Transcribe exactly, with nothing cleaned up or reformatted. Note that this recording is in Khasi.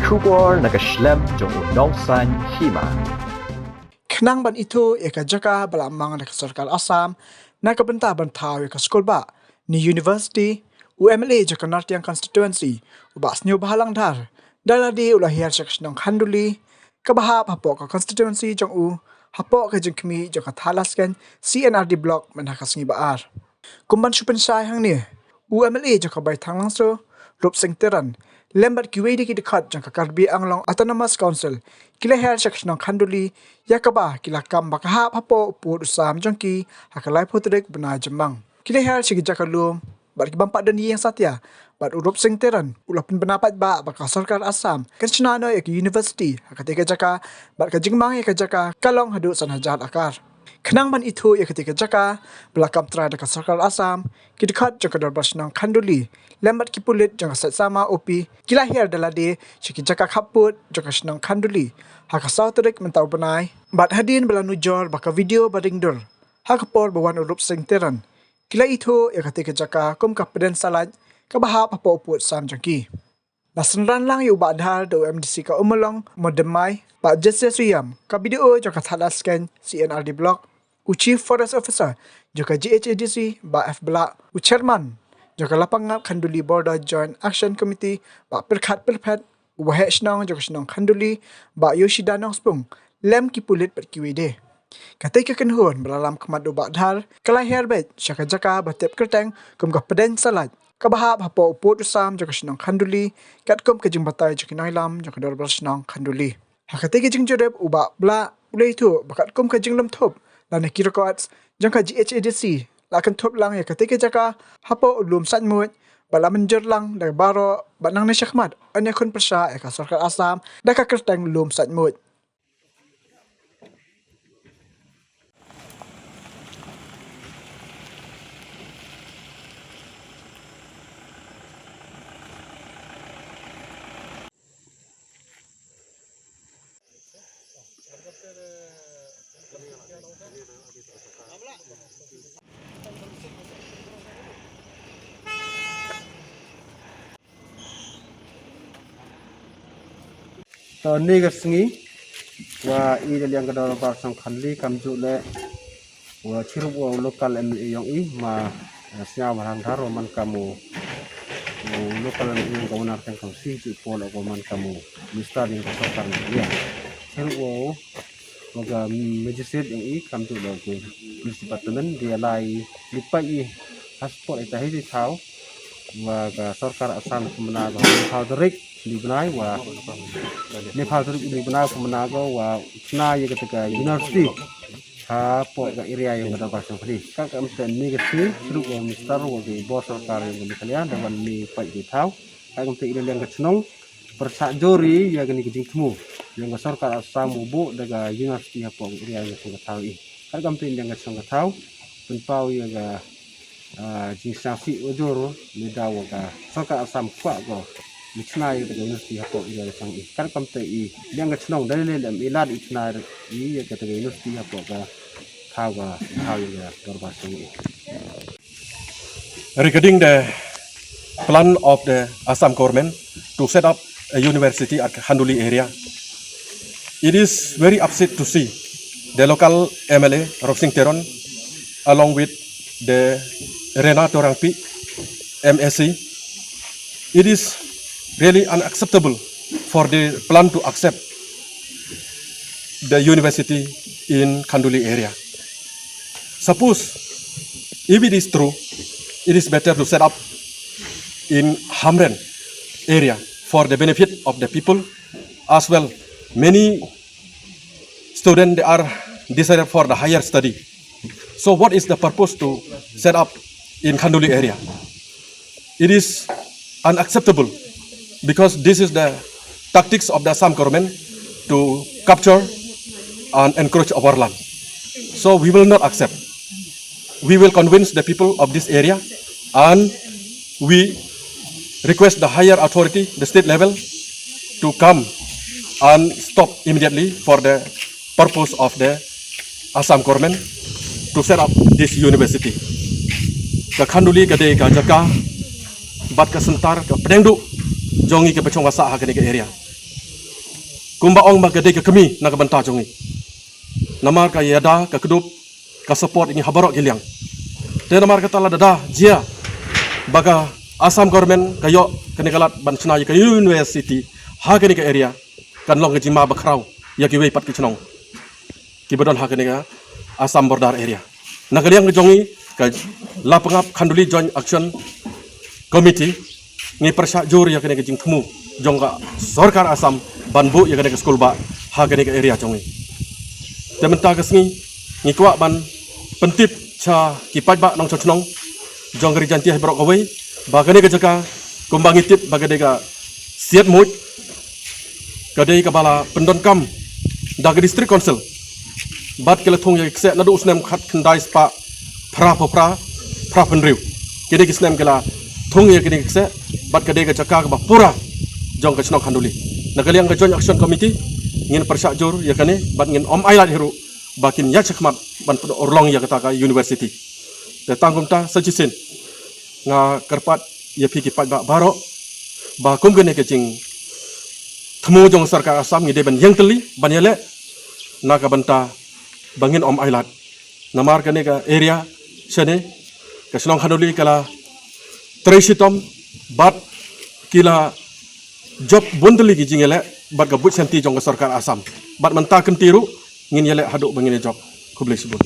Khubor na ka shlem jong u nongsan hima. Khnang ban ithuh ïa ka jaka ba la mang da ka sorkar Assam na ka bynta ban thaw ïa ka skulbah ne university, u M L A jong ka Nartiang constituency, u Bah Sniawbhalang Dhar, da lade u la hiar sha ka shnong Khanduli, kaba hap hapoh ka constituency jong u, hapoh ka jingkhmih jong ka Thadlaskein C and R D block mynta ha ka sngi Ba-ar. Kum ban shu pynshai hangne, u M L A jong ka Baithanglangso, Rupsing Teron, lem bad kiwei de ki dkhot jong ka Karbi Anglong Autonomous Council, ki la hiar sha ka shnong Khanduli, ïa kaba ki la kam ba ka hap hapoh u pud u sam jong ki ha ka laiphew tarik bnai Jymmang. Ki la hiar sha ki jaka lum bad ki bym pat don ïing satia, bad u Rupsing Teron u la pynbna paidbah ba ka sorkar Assam kan shna noh ïa ka university ha katei ka jaka, bad ka jingmang ïa ka jaka ka long haduh san hajar akar. Khnang ban ithuh ïa katei ka jaka ba la kam trai da ka sorkar Assam, ki dkhot jong ka dorbar shnong Khanduli lem bad ki pulit jong ka Sait Sama O P ki la hiar da lade sha ki jaka khappud jong ka shnong Khanduli ha ka saw tarik mynta u bnai, bad hadien ba la nujor ba ka video ba ring dur ha ka por ba wan u Rupsing Teron, ki la ithuh ïa katei ka jaka kum ka pdeng salait kaba hap hapoh u pud sam jong ki. La synran lang ïa u Bah Dhar da u M D C ka Ummulong Mawdymmai, Bah Jesse Suiam, ka B D O jong ka Thadlaskein C and R D block, u Chief Forest Officer jong ka G H A D C, Bah F Blah, u Chairman jong ka Lapangap Khanduli Border Joint Action Committee, Bah Pyrkhat Pyrphet, u Waheh Shnong jong ka shnong Khanduli, Bah Yoshida Nongspung, lem ki pulit bad kiwei de. Katei ka kynhun ba la lam khmat da u Bah Dhar ka la hiar beit sha ka jaka ba tip kyrteng kum ka pdeng salait kaba hap hapoh u pud u sam jong ka shnong Khanduli, katkum ka jingbatai jong ki nongïalam jong ka dorbar shnong Khanduli. Ha katei ka jingjurip u Bah Blah u la ithuh ba katkum ka jinglum thup lane ki records jong ka G H A D C, la kynthup lang ïa katei ka jaka hapoh u lum Saitmuid, ba la mynjur lang da baroh, ba nangne shakhmat yn ïakhun pyrshah ïa ka sorkar Assam da ka kyrteng lum Saitmuid. To, ine ka sngi wa i da liang ka dorbar shnong Khanduli, kamjooh leh wa chirup wa u local M L A yong i, ma, eh, Sniawbhalang Dhar, wa man kam u, u local M L A yong ka Wahnar Teng Khasi, ju pol wa man kam u minister yong ka sorkar Meghalaya. Chirup wa u, wa ka magistrate yong i, kamjooh leh ka police department, da ïalai lypa i ha spot, ita hi di thaw wa ka sorkar Assam ka mena ka hynñiew tarik ni bnai wa hynñiew tarik ni bnai ka mena ka wa chna ïa kata ka university hapoh ka area yong ka dorbar shnong Khanduli. Ka kam te ine ka sngi chirup wa u minister wa ki bor sorkar yong ka Meghalaya da wan ne peit ki thaw. Ka kam te i da liang ka chnong pyrshah jur i ïa kane ka jingthmu yong ka sorkar Assam wa buh da ka university hapoh ka area yong ka chnong ka thaw i. Ka kam te i da liang ka chnong ka thaw pynpaw ïa ka, ah, jingsngewsih wa jur ne da wa ka sorkar Assam kwah ko ne chna ïa ka university hapoh ka area ka chnong i. Ka kam te i da liang ka chnong da leh leh em i lad i chna ïa kata ka university hapoh ka thaw ka thaw ïa ka dorbar shnong i. Regarding the plan of the Assam government to set up a university at Khanduli area, it is very upset to see the local M L A Rupsing Teron along with the Rena Torangpi M A C. It is really unacceptable for the plan to accept the university in Khanduli area. Suppose, if it is true, it is better to set up in Hamren area for the benefit of the people as well. Many students, they are decided for the higher study. So what is the purpose to set up in Khanduli area? It is unacceptable because this is the tactics of the Assam government to capture and encroach our land. So we will not accept. We will convince the people of this area and we request the higher authority, the state level, to come and stop immediately for the purpose of the Assam government to set up this university. Ka Khanduli ka dei ka jaka bad ka center ka pdeng duh jong ngi kiba shong ba sah ha kane ka area. kumba ong ba ka dei ka kmie na ka bynta jong ngi. Namar ka ïada, ka kdup, ka support ïa ngi ha baroh ki liang. Te namar kata lada da jia ba ka Assam government ka ïoh kane ka lad ban shna ïa ka university ha kane ka area, kan long ka jingma bakhraw ïa kiwei pat ki shnong kiba don ha kane ka Assam border area. Na ka liang ka jong ngi ka Lapangap Khanduli Joint Action Committee, ngi pyrshah jur ïa kane ka jingthmu jong ka sorkar Assam ban buh ïa kane ka skul bah ha kane ka area jong ngi. Te mynta ka sngi ngi kwah ban pyntip sha ki paidbah nongshong shnong jong ka Ri Jaintia hi baroh kawei ba kane ka jaka, kumba ngi tip ba ka dei ka Siatmoj, ka dei kaba la pyndonkam da ka District Council bad ki la thung ïa ki kseh naduh u snem khatkhyndai spah phra phew phra, phra phew hynriew. Kine ki snem ki la thung ïa kine ki kseh bad ka dei ka jaka kaba pura jong ka shnong Khanduli. Na ka liang ka Joint Action Committee ngin pyrshah jur ïa kane bad ngin ym ailad hi ruh ba kin ïaid shakhmat ban pynurlong ïa kata ka university. Te tang kumta sa shisien nga kyrpad ïa phi ki paidbah baroh ba kum kane ka jingthmu jong sorkar Assam ngi dei ban ïeng tylli ban ïaleh na ka bynta ba ngin ym ailad. Namar kane ka area shane ka shnong Khanduli ka la trei shitom bad ki la jop bun tylli ki jingïaleh bad ka buit shanti jong ka sorkar Assam. Bad mynta kynti ruh ngin ïaleh haduh ba ngin ïa jop. Khublei shibun.